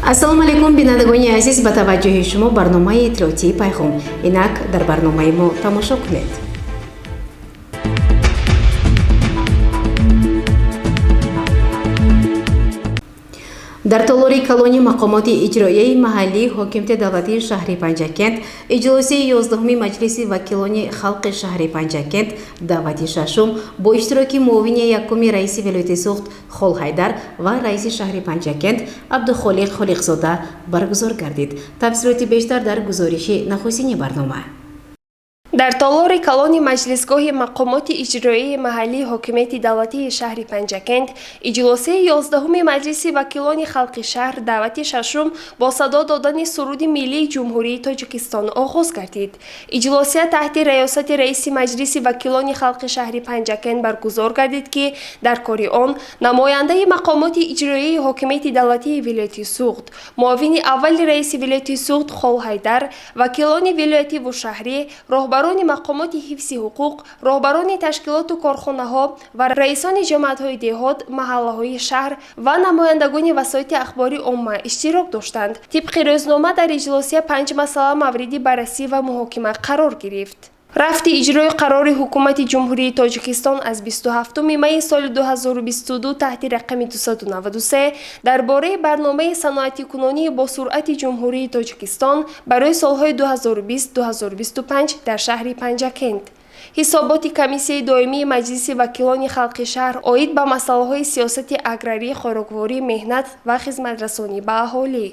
Ассалому алайкум, бинандагони азиз. Ба таваҷҷӯҳи шумо барномаи иттилоотии «Пайғом». Инак дар барномаи мо тамошо кунед. Дар толори калони мақомоти иҷроияи маҳаллии ҳокимияти давлатии шаҳри Панҷакент иҷлосияи 11-уми Маҷлиси вакилони халқи шаҳри Панҷакент даъвати шашум бо иштироки муовини якуми раиси вилояти Суғд Холҳайдар ва раиси шаҳри Панҷакент Абдухолиқ Холиқзода баргузор гардид. Тафсилоти бештар дар гузориши нахустини барнома. Дар толори калони маҷлисгоҳи мақомоти иҷроияи маҳаллии ҳокимияти давлатии шаҳри Панҷакент иҷлосияи 11-уми Маҷлиси вакилони халқи шаҳр даъвати шашум бо садо додани суруди миллии Ҷумҳурии Тоҷикистон оғоз гардид. Иҷлосия таҳти раёсати раиси Маҷлиси вакилони халқи шаҳри Панҷакент баргузор гардид, ки дар кори он намояндаи мақомоти иҷроияи ҳокимияти давлатии вилояти Суғд, муовини аввали раиси вилояти Суғд Холҳайдар, вакилони вилоятиву шаҳрӣ, роҳбарони мақомоти ҳифзи ҳуқуқ, роҳбарони ташкилоту корхонаҳо ва раисони ҷамоатҳои деҳот, маҳаллаҳои шаҳр ва намояндагони васоити ахбори омма иштирок доштанд. Тибқи рӯзнома, дар иҷлосия панҷ масъала мавриди баррасӣ ва муҳокима қарор гирифт: рафти иҷрои қарори Ҳукумати Ҷумҳурии Тоҷикистон аз 27 майи соли 2022 таҳти рақами 293 дар бораи барномаи саноатикунонии босуръати Ҷумҳурии Тоҷикистон барои солҳои 2020-2025 дар шаҳри Панҷакент, ҳисоботи Комиссияи доимии Маҷлиси вакилони халқи шаҳр оид ба масъалаҳои сиёсати аграрӣ, хӯрокворӣ, меҳнат ва хизматрасонӣ ба аҳолӣ,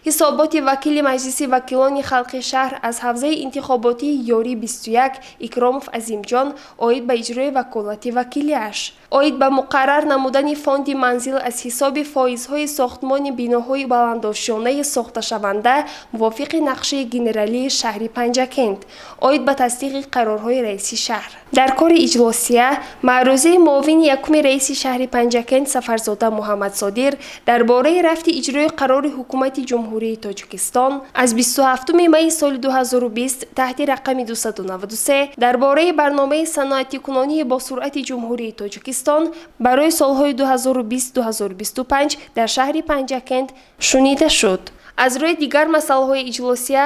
ҳисоботи вакили Маҷлиси вакилони халқи шаҳр аз ҳавзаи интихоботии Ёрӣ 21 Икромов Азимҷон оид ба иҷрои ваколати вакилиаш, оид ба муқаррар намудани фонди манзил аз ҳисоби фоизҳои сохтмони биноҳои баландошёнаи сохташаванда мувофиқи нақшаи генералии шаҳри Панҷакент, оид ба тасдиқи қарорҳои раиси шаҳр. Дар кори иҷлосия маърӯзаи муовини якуми раиси шаҳри Панҷакент Сафарзода Муҳаммадсодир дар бораи рафти иҷрои қарори Ҳукумати Ҷумҳурии Тоҷикистон аз 27 майи соли 2020 таҳти рақами 293 дар бораи барномаи саноатикунонии босуръати Ҷумҳурии Тоҷикистон барои солҳои 2020-2025 дар шаҳри Панҷакент шунида шуд. Аз рӯи дигар масъалаҳои иҷлосия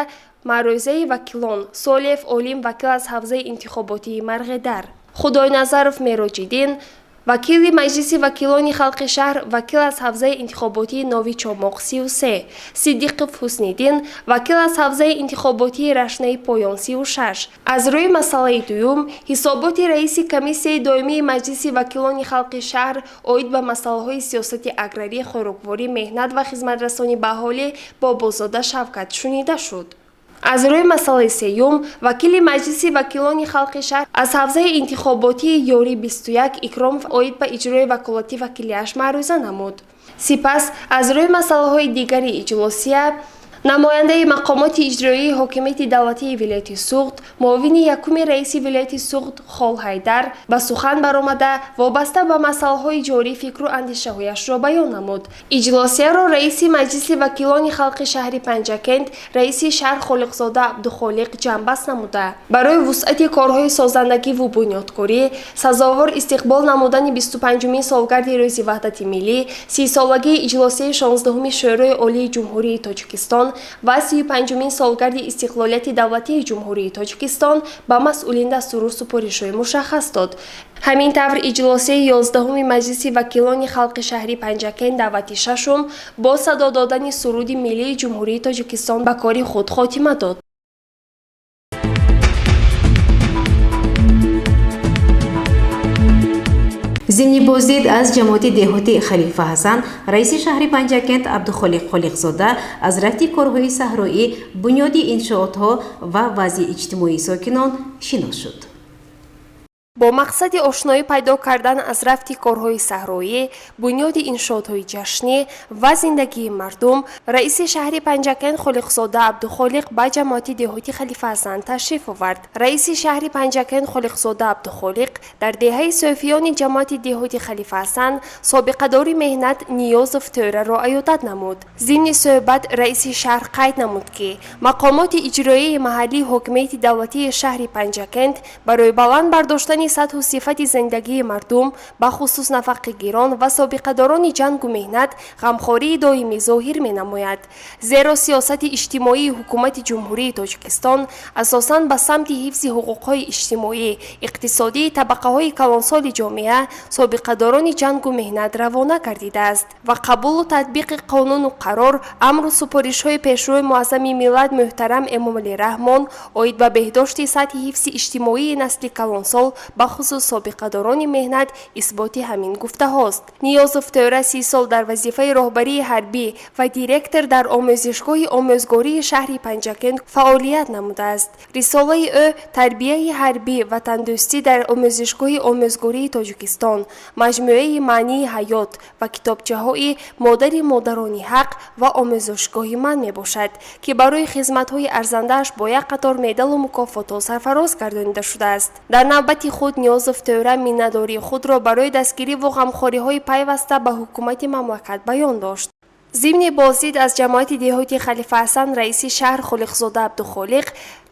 маърӯзаи вакилон Солиев Олим, вакил аз ҳавзаи интихоботии Марғедар, Худойназаров Мероҷиддин, вакили Маҷлиси вакилони халқи шаҳр, вакил аз ҳавзаи интихоботии Нови Чомоқ 33, Сиддиқов Ҳусниддин, вакил аз ҳавзаи интихоботии Рашнаи Поён 36. Аз рӯи масъалаи дуюм ҳисоботи раиси Комиссияи доимии Маҷлиси вакилони халқи шаҳр оид ба масъалаҳои сиёсати аграрӣ, хӯрокворӣ, меҳнат ва хизматрасонӣ ба аҳолӣ Бобозода Шавкат шунида шуд. Аз рӯи масъалаи сеюм вакили Маҷлиси вакилони халқи шаҳр аз ҳавзаи интихоботии Ёрӣ 21 Икромов оид ба иҷрои ваколати вакилиаш маърӯза намуд. Сипас аз рӯи масъалаҳои дигари иҷлосия намояндаи мақомоти иҷроии ҳокимияти давлатии вилояти Суғд, муовини якуми раиси вилояти Суғд Холҳайдар ба сухан баромада, вобаста ба масъалаҳои ҷорӣ фикру андешаҳояшро баён намуд. Иҷлосияро раиси Маҷлиси вакилони халқи шаҳри Панҷакент, раиси шаҳр Холиқзода Абдухолиқ ҷамъбаст намуда, барои вусъати корҳои созандагиву бунёдкорӣ, сазовор истиқбол намудани 25-умин солгарди Рӯзи Ваҳдати Миллӣ, 30-солагии иҷлосияи 16-уми Шӯрои Олии Ҷумҳурии Тоҷикистон ва 35-умин солгарди истиқлолияти давлатии Ҷумҳурии Тоҷикистон ба масъулин дастуру супоришҳои мушаххас дод. Ҳамин тавр, иҷлосияи 11-уми Маҷлиси вакилони халқи шаҳри Панҷакент даъвати шашум бо садо додани суруди миллии Ҷумҳурии Тоҷикистон ба кори худ хотима дод. Зимни боздид аз ҷамоати деҳоти Халифа Ҳасан раиси шаҳри Панҷакент Абдухолиқ Холиқзода аз рафти корҳои саҳроӣ, бунёди иншоотҳо ва вазъи иҷтимоии сокинон шинос шуд. Бо мақсади ошноӣ пайдо кардан аз рафти корҳои саҳроӣ, бунёди иншоотҳои ҷашнӣ ва зиндагии мардум, раиси шаҳри Панҷакент Холиқзода Абдухолиқ ба ҷамоати деҳоти Халифаҳасан ташриф овард. Раиси шаҳри Панҷакент Холиқзода Абдухолиқ дар деҳаи Сӯфиёни ҷамоати деҳоти Халифаҳасан собиқадори меҳнат Ниёзов Тӯраро аёдат намуд. Зимни суҳбат раиси шаҳр қайд намуд, ки мақомоти иҷроияи маҳаллии ҳокимияти давлатии шаҳри Панҷакент барои баланд бардоштани доштани сатҳу сифати зиндагии мардум, бахусус нафақагирон ва собиқадорони ҷангу меҳнат, ғамхории доимӣ зоҳир менамояд. Зеро сиёсати иҷтимоии Ҳукумати Ҷумҳурии Тоҷикистон асосан ба самти ҳифзи ҳуқуқҳои иҷтимоӣ, иқтисодии табақаҳои калонсоли ҷомеа, собиқадорони ҷангу меҳнат равона гардидааст ва қабулу татбиқи қонуну қарор, амру супоришҳои Пешвои Муаззами миллат муҳтарам Эмомалӣ Раҳмон оид ба беҳдошти сатҳи ҳифзи иҷтимоии насли калонсол, бахусус собиқадорони меҳнат, исботи ҳамин гуфтаҳост. Ниёзов Тӯра 30 сол дар вазифаи роҳбарии ҳарбӣ ва директор дар омӯзишгоҳи омӯзгории шаҳри Панҷакент фаъолият намудааст. Рисолаи ӯ «Тарбияи ҳарбӣ ватандӯстӣ дар омӯзишгоҳи омӯзгории Тоҷикистон», маҷмӯаи «Маънии ҳаёт» ва китобчаҳои «Модари модарони ҳақ» ва «Омӯзишгоҳи ман» мебошад, ки барои хизматҳои арзандааш бо як қатор медалу мукофотҳо сарфароз гардонида шудааст. Дар навбати худ Ниёзов Тӯра миннатдории худро барои дастгириву ғамхориҳои пайваста ба ҳукумати мамлакат баён дошт. Зимни боздид аз ҷамоати деҳоти Халифаҳасан, раиси шаҳр Холиқзода Абдухолиқ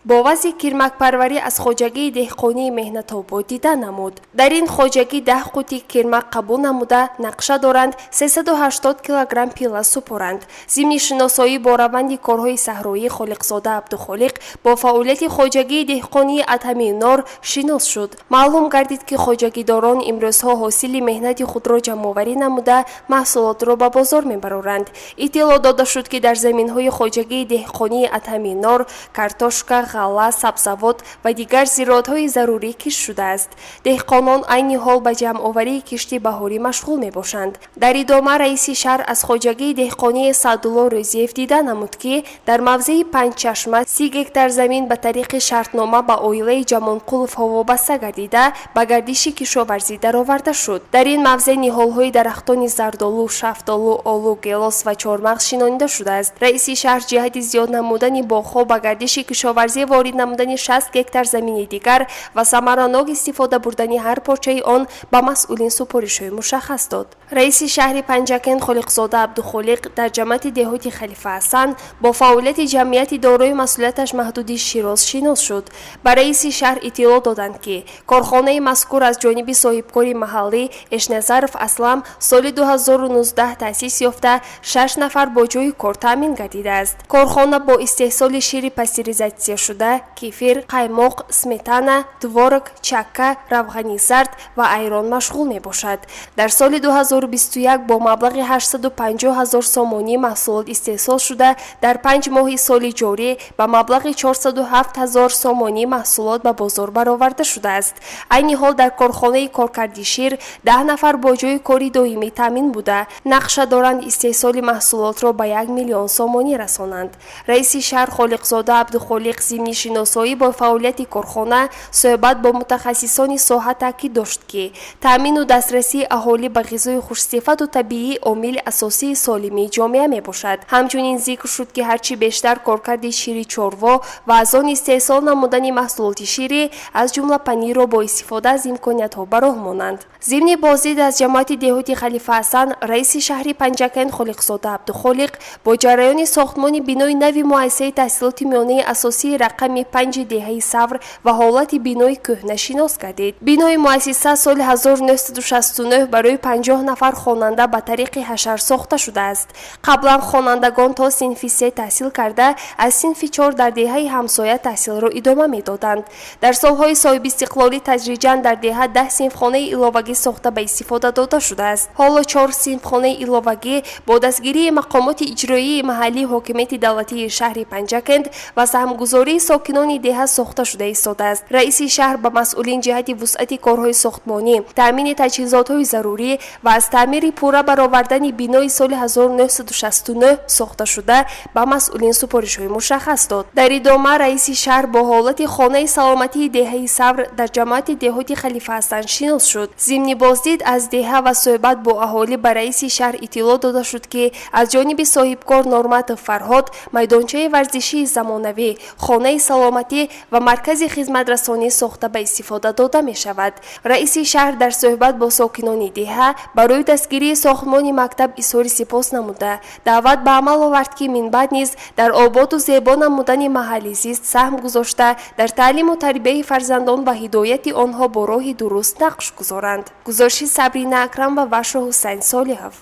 бо вазъи кирмакпарварӣ аз хоҷагии деҳқонии Меҳнатобод дида намуд. Дар ин хоҷагӣ 10 қутӣ кирмак қабул намуда, нақша доранд 380 килограмм пилла супоранд. Зимни шиносоӣ бо раванди корҳои саҳроӣ, Холиқзода Абдухолиқ бо фаъолияти хоҷагии деҳқонии Адҳами Нор шинос шуд. Маълум гардид, ки хоҷагидорон имрӯзҳо ҳосили меҳнати худро ҷамъоварӣ намуда, маҳсулотро ба бозор мебароранд. Иттилоъ дода шуд, ки дар заминҳои хоҷагии деҳқонии Адҳами Нор картошка, ғалла, сабзавот ва дигар зироатҳои зарурӣ кишт шудааст. Деҳқонон айни ҳол ба ҷамъоварии кишти баҳорӣ машғул мебошанд. Дар идома раиси шаҳр аз хоҷагии деҳқонии Саъдулло Рӯзиев дида намуд, ки дар мавзеи Панҷчашма 30 гектар замин ба тариқи шартнома ба оилаи Ҷамонқуловҳо вобаста гардида, ба гардиши кишоварзӣ дароварда шуд. Дар ин мавзеъ ниҳолҳои дарахтони зардолу, шафтолу, олу, гелос ва чормағз шинонида шудааст. Раиси шаҳр ҷиҳати зиёд намудани боғҳо, ба гардиши кишоварзӣ ворид намудани 60 гектар замини дигар ва самаранок истифода бурдани ҳар порчаи он ба масъулин супоришҳои мушаххас дод. Раиси шаҳри Панҷакент Холиқзода Абдухолиқ дар ҷамоати деҳоти Халифаҳасан бо фаъолияти ҷамъияти дорои масъулияташ маҳдуди «Широз» шинос шуд. Ба раиси шаҳр иттилоъ доданд, ки корхонаи мазкур аз ҷониби соҳибкори маҳаллӣ Эшназаров Аслам соли 2019 таъсис ёфта, шаш нафар бо ҷойи кор таъмин гардидааст. Корхона бо истеҳсоли шири пастеризатсияшуда, кефир, қаймоқ, сметана, творог, чакка, равғани зард ва айрон машғул мебошад. Дар соли 2021 бо маблағи 850 ҳазор сомонӣ маҳсулот истеҳсол шуда, дар 5 моҳи соли ҷорӣ ба маблағи 407 ҳазор сомонӣ маҳсулот ба бозор бароварда шудааст. Айни ҳол дар корхонаи коркарди шир 10 нафар бо ҷойи кори доимӣ таъмин буда, нақша доранд истеҳсоли маҳсулотро ба 1 миллион сомонӣ расонанд. Раиси шаҳр Холиқзода Абдухолиқ зимни шиносоӣ бо фаъолияти корхона, суҳбат бо мутахассисони соҳа таъкид дошт, ки таъмину дастрасии аҳолӣ ба ғизои хушсифату табиӣ омили асосии солимии ҷомеа мебошад. Ҳамчунин зикр шуд, ки ҳарчи бештар коркарди шири чорво ва аз он истеҳсол намудани маҳсулоти ширӣ, аз ҷумла панирро бо истифода аз имкониятҳо ба роҳ монанд. Зимни боздид аз ҷамоати деҳоти Халифаҳасан, раиси шаҳри Панҷакент Холиқзода Абдухолиқ бо ҷараёни сохтмони бинои нави муассисаи таҳсилоти миёнаи асосии рақами 5-и деҳаи Савр ва ҳолати бинои кӯҳна шинос гардид. Бинои муассиса соли 1969 барои 50 нафар хонанда ба тариқи ҳашар сохта шудааст. Қаблан хонандагон то синфи се таҳсил карда, аз синфи чор дар деҳаи ҳамсоя таҳсилро идома медоданд. Дар солҳои соҳибистиқлолӣ тадриҷан дар деҳа 10 синфхонаи иловагӣ сохта, ба истифода дода шудааст. Ҳоло чор синфхонаи иловагӣ бо дастгирии мақомоти иҷроии маҳаллии ҳокимияти давлатии шаҳри Панҷакент ва саҳмгузории сокинони деҳа сохта шуда истодааст. Раиси шаҳр ба масъулин ҷиҳати вусъати корҳои сохтмонӣ, таъмини таҷҳизотҳои зарурӣ ва аз таъмири пурра баровардани бинои соли 1969 сохташуда ба масъулин супоришҳои мушаххас дод. Дар идома раиси шаҳр бо ҳолати хонаи саломатии деҳаи Савр дар ҷамоати деҳоти Халифаҳасан шинос шуд. Зимни боздид аз деҳа ва суҳбат бо аҳолӣ ба раиси шаҳр иттилоъ дода шуд, ки аз ҷониби соҳибкор Норматов Фарҳод майдончаи варзишии замонавӣ, хонаи Хонаи саломатӣ ва маркази хизматрасонӣ сохта ба истифода дода мешавад. Раиси шаҳр дар суҳбат бо сокинони деҳа барои дастгирии сохтмони мактаб изҳори сипос намуда, даъват ба амал овард, ки минбаъд низ дар ободу зебо намудани маҳалли зист саҳм гузошта, дар таълиму тарбияи фарзандон ва ҳидояти онҳо бо роҳи дуруст нақш гузоранд. Гузориши Сабрина Акрам ва Вашо Ҳусайн Солиҳов.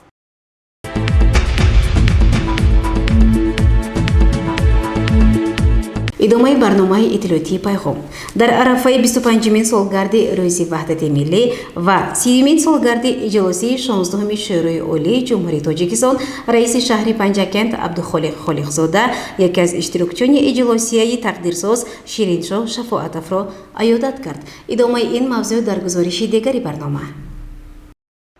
Идомаи барномаи иттилоотии «Пайғом». Дар арафаи 25-мин солгарди Рӯзи Ваҳдати Миллӣ ва 30-юмин солгарди иҷлосии 16-уми Шӯрои Олии Ҷумҳурии Тоҷикистон раиси шаҳри Панҷакент Абдухолиқ Холиқзода яке аз иштирокчиёни иҷлосияи тақдирсоз Шириншоҳ Шафоатовро аёдат кард. Идомаи ин мавзӯъ дар гузориши дигари барнома.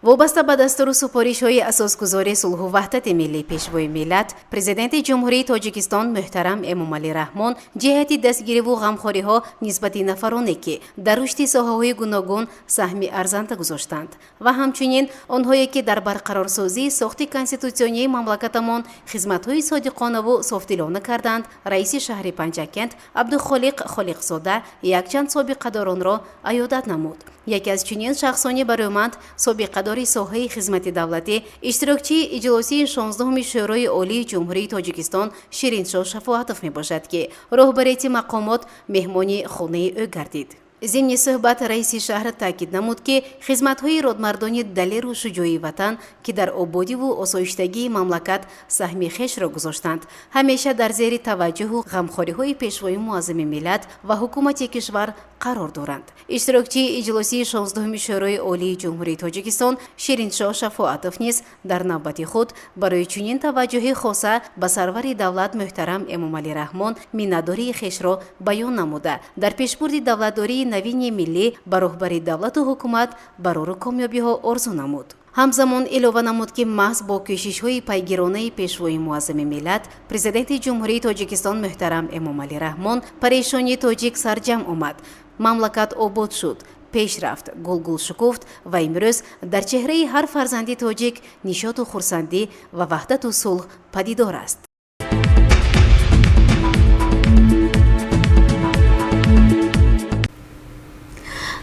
Вобаста ба дастуру супоришҳои асосгузори сулҳу ваҳдати миллӣ, Пешвои миллат, Президенти Ҷумҳурии Тоҷикистон муҳтарам Эмомалӣ Раҳмон ҷиҳати дастгириву ғамхориҳо нисбати нафароне, ки дар рушди соҳаҳои гуногун саҳми арзанда гузоштанд ва ҳамчунин онҳое, ки дар барқарорсозии сохти конститутсионии мамлакатамон хизматҳои содиқонаву софдилона карданд, раиси шаҳри Панҷакент Абдухолиқ Холиқзода якчанд собиқадоронро аёдат намуд. Яке аз чунин шахсони барӯманд, собиқадори соҳаи хизмати давлатӣ, иштирокчии иҷлосии 16-уми Шӯрои Олии Ҷумҳурии Тоҷикистон Шириншоҳ Шафоатов мебошад, ки роҳбарияти мақомот меҳмони хонаи ӯ гардид. Зимни суҳбат раиси шаҳр таъкид намуд, ки хизматҳои родмардони далеру шуҷои ватан, ки дар ободиву осоиштагии мамлакат саҳми хешро гузоштанд, ҳамеша дар зери таваҷҷӯҳу ғамхориҳои Пешвои муаззами миллат ва ҳукумати кишвар қарор доранд. Иштирокчии иҷлосии 16-уми Шӯрои Олии Ҷумҳурии Тоҷикистон Шириншоҳ Шафоатов низ дар навбати худ барои чунин таваҷҷӯҳи хоса ба сарвари давлат муҳтарам Эмомалӣ Раҳмон миннатдории хешро баён намуда, дар пешбурди давлатдории навини миллӣ ба роҳбари давлату ҳукумат барору комёбиҳо орзу намуд. Ҳамзамон илова намуд, ки маҳз бо кӯшишҳои пайгиронаи Пешвои муаззами миллат, Президенти Ҷумҳурии Тоҷикистон муҳтарам Эмомалӣ Раҳмон парешонии тоҷик сарҷамъ омад, мамлакат обод шуд, пеш рафт, гулгул шукуфт ва имрӯз дар чеҳраи ҳар фарзанди тоҷик нишоту хурсандӣ ва ваҳдату сулҳ падидор аст.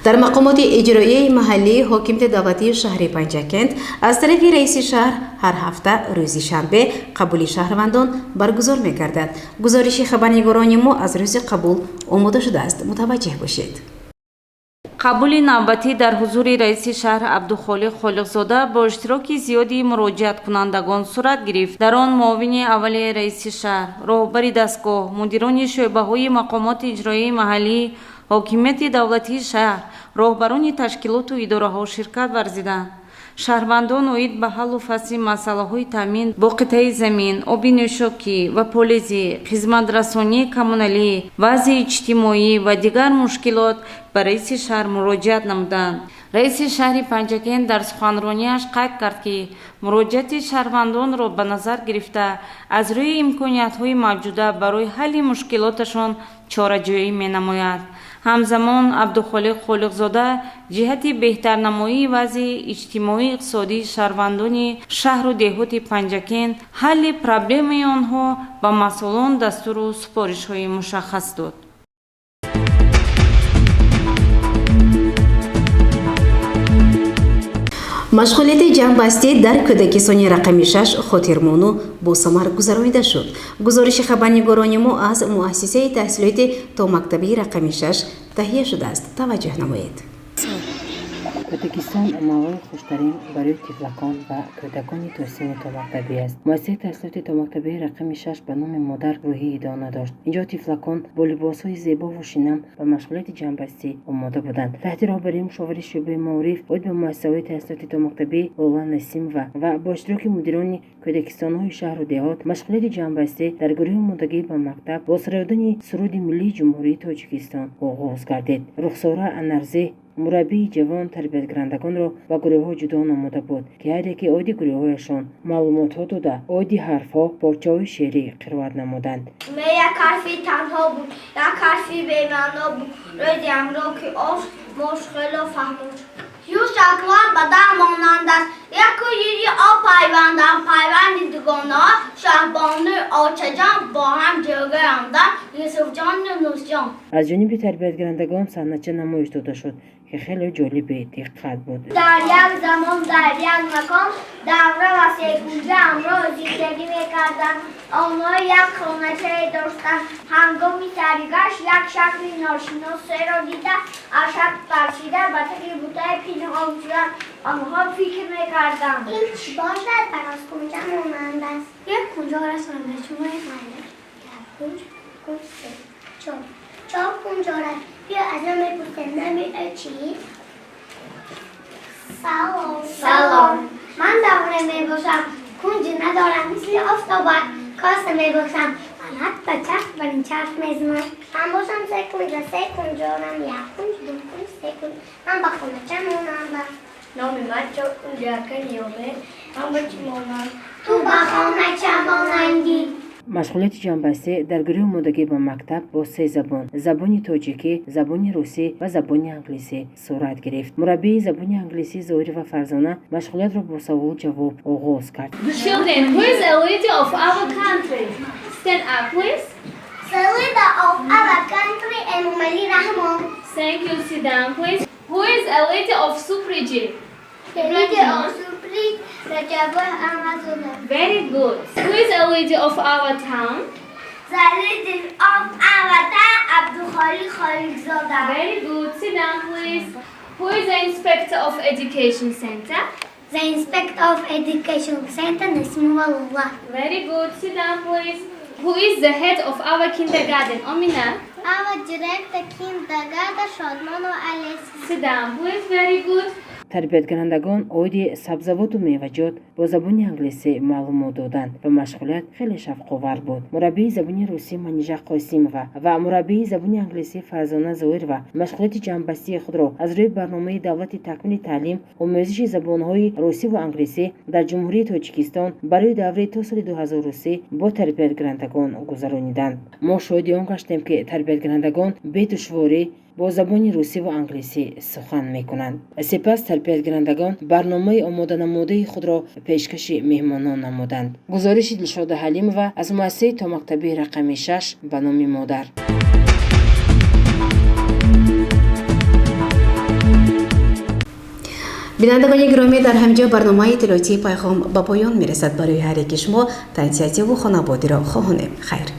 Дар мақомоти иҷроияи маҳаллии ҳокимияти давлатии шаҳри Панҷакент аз тарафи раиси шаҳр ҳар ҳафта рӯзи шанбе қабули шаҳрвандон баргузор мегардад. Гузориши хабарнигорони мо аз рӯзи қабул омода шудааст, мутаваҷҷеҳ бошед. Қабули навбатӣ дар ҳузури раиси шаҳр Абдухолиқ Холиқзода бо иштироки зиёди муроҷиаткунандагон сурат гирифт. Дар он муовини аввали раиси шаҳр, роҳбари дастгоҳ, мудирони шӯъбаҳои мақомоти иҷроияи маҳаллӣ, ҳокимияти давлатии шаҳр, роҳбарони ташкилоту идораҳо ширкат варзиданд. Шаҳрвандон оид ба ҳаллу фасли масъалаҳои таъмин бо қитъаи замин, оби нӯшокӣ ва полезӣ, хизматрасонии коммуналӣ, вазъи иҷтимоӣ ва дигар мушкилот ба раиси шаҳр муроҷиат намуданд. Раиси шаҳри Панҷакент дар суханронияш қайд кард, ки муроҷиати шаҳрвандонро ба назар гирифта, аз рӯи имкониятҳои мавҷуда барои ҳалли мушкилоташон чораҷӯӣ менамояд. Ҳамзамон Абдухолиқ Холиқзода ҷиҳати беҳтарнамоии вазъи иҷтимоию иқтисодии шаҳрвандони шаҳру деҳоти Панҷакент, ҳалли проблемаи онҳо ба масъулон дастуру супоришҳои мушаххас дод. Машғулияти ҷамъбастӣ дар кӯдакистони рақами 6 хотирмону босамар гузаронида шуд. Гузориши хабарнигорони мо аз муассисаи таҳсилоти томактабии рақами 6 таҳия шудааст, таваҷҷӯҳ намоед. Кӯдакистон мавои хуштарин барои тифлакон ва кӯдакони то синни томактабӣ аст. Муассисаи таҳсилоти томактабии рақами 6 ба номи модар рӯҳии идона дошт. Инҷо тифлакон бо либосҳои зебову шинам ба машғулияти ҷамъбастӣ омода буданд. Таҳти роҳбарии мушовири шӯъбаи маориф оид ба муассисаҳои таҳсилоти томактабӣ Лола Насимова ва бо иштироки мудирони кӯдакистонҳои шаҳру деҳот машғулияти ҷамъбастӣ дар гурӯҳи омодагӣ ба мактаб бо сароёдани суруди миллии Ҷумҳурии Тоҷикистон оғоз гардид. Рухсора Анарзӣ, мураббии ҷавон, тарбиятгирандагонро ба гурӯҳҳо ҷудо намуда буд, ки ҳар яке оиди гурӯҳҳояшон маълумотҳо дода, оиди ҳарфҳо порчаҳои шеърӣ қироат намуданд. Ме як ҳарфи танҳо буд, як ҳарфи бемаъно буд. Рӯзи ҳамроҳ ки ош мош хело фаҳмош. Ю шаклан ба дар монанд аст, яку юи об пайвандам, пайванди дугонаҳо. Шаҳбонуи очаҷон бо ҳам ҷӯгарамдан, Юсуфҷон. Алиҷон, Юнусҷон. Аз ҷониби тарбиятгирандагон саҳнача намоиш дода шуд, ки хеле ҷолиби диққат буд. Дар як замон, дар як макон Давра ва Секунҷа ҳамроҳ зиндагӣ мекарданд. Онҳо як хоначае доштанд. Ҳангоми саргашт як шакли ношиносеро дида, аз шак тарсида, ба таги бутае пинҳон шуданд. Онҳо фикр мекарданд: Ин чӣ бошад, ба кунҷа монанд аст? Як кунҷор аст ва маҷмӯи ғайр. Як кунҷ, кунҷ, се, чор. Чор кунҷор аст. Биё, аз он мепурсем, номи ӯ чист? Салом. Салом. Ман Давра мебошам. Кунҷ надорам, мисли офтоба коса мебошам. Ман ҳатто чарх бар ин чарх мезанам. Ман бошам се кунҷа, се кунҷорам. Як кунҷ, ду кунҷ, се кунҷ. Ман ба хонача монандам. Номи ман Чоркунҷака Ниёме. Ман ба чӣ монанд? Ту ба хонача монандӣ. Машғулияти ҷамъбастӣ дар гурӯҳи омодагӣ ба мактаб бо се забон: забони тоҷикӣ, забони русӣ ва забони англисӣ сурат гирифт. Мураббии забони англисӣ Зоҳирова Фарзона машғулиятро бо саволу ҷавоб оғоз кард. Children, who is the leader of our country? Stand up, please. The leader of our country, Emomali Rahmon. Thank you. Sit down, please. Who is the leader of Supriji? The leader of Supreme, Rajabov Ahmadzoda. Very good. Who is the leader of our town? The leader of our town, Abdukholiq Kholiqzoda. Very good. Sit down, please. Who is the inspector of education center? The inspector of education center, Nasimova Lula. Very good. Sit down, please. Who is the head of our kindergarten? Omina. Our director kindergarten, Shodmonova Alesya. Sit down, please. Very good. Тарбиятгирандагон оиди сабзавоту меваҷот бо забони англисӣ маълумот доданд ва машғулият хеле шавқовар буд. Мураббии забони русӣ Манижа Қосимова ва мураббии забони англисӣ Фарзона Зоирова машғулияти ҷамъбастии худро аз рӯи барномаи давлати такмили таълим, омӯзиши забонҳои русӣ ва англисӣ дар Ҷумҳурии Тоҷикистон барои давраи то соли 2003 бо тарбиятгирандагон гузарониданд. Мо шоҳиди он гаштем, ки тарбиятгирандагон бедушворӣ бо забони русӣ ва англисӣ сухан мекунанд. Сипас тарбиятгирандагон барномаи омоданамудаи худро пешкаши меҳмонон намуданд. Гузориши Дилшода Ҳалимова аз муассисаи томактабии рақами 6 ба номи Модар. Бинандагони гиромӣ, дар ҳамин ҷо барномаи иттилоотии Пайғом ба поён мерасад. Барои ҳар яки шумо тансиҳативу хонободиро хоҳонем. Хайр.